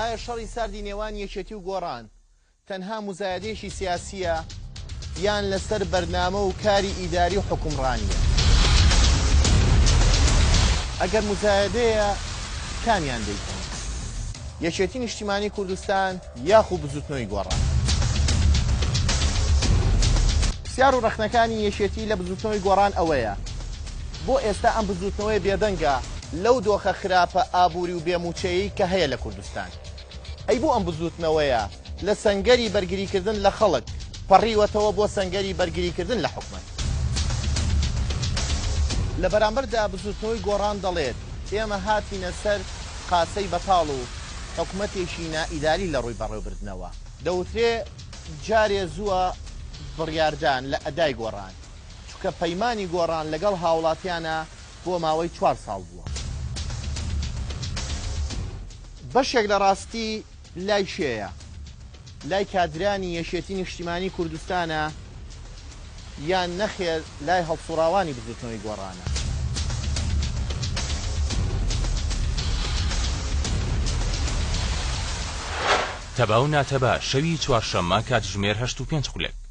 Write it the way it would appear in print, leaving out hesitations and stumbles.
ئایا شەڕی ساردی نێوان یەکێتی و گۆڕان تەنها موزایەدەیەکی سیاسییە یان لەسەر بەرنامە و کاری ئیداری و حوکمڕانییە؟ ئەگەر موزایەدەیە کامیان دەیکەن؟ یەکێتی نیشتیمانی کوردستان یاخو بزوتنەوەی گۆڕان؟ پرسیار و ڕەخنەکانی یەکێتی لە بزوتنەوەی گۆڕان ئەوەیە بۆ ئێستا ئەم بزوتنەوەیە بێدەنگە لەو دۆخە خراپە ئابوری و بێ موچەیەی کە هەیە لە کوردستان؟ ئەی بۆ ئەم بزووتنەوەیە لە سەنگەری بەرگریکردن لە خەڵک پەڕیوەتەوە بۆ سەنگەری بەرگریکردن لە حکومەت؟ لە بەرامبەردا بزووتنەوەی گۆڕان دەڵێت، ئێمە هاتینە سەر قاسەی بەتاڵ و حکومەتێکی نائیداری لە ڕووی بەڕێوبردنەوە. دەوترێ جارێ زووە بڕیاردان لە ئەدای گۆڕان، چونکە پەیمانی گۆڕان لەگەڵ هاوڵاتیانە بۆ ماوەی چوار ساڵ بووە. بەشێک لە ڕاستی لای کێیە؟ لای کادرانی یەکێتی نیشتیمانی کوردستانە یان نەخێر لای هەڵسوڕاوانی بزوتنەوەی گۆڕانە؟ تەبا و ناتەبا، شەوی چوارشەممە کاتژمێر هەشت و پێنج خولەک.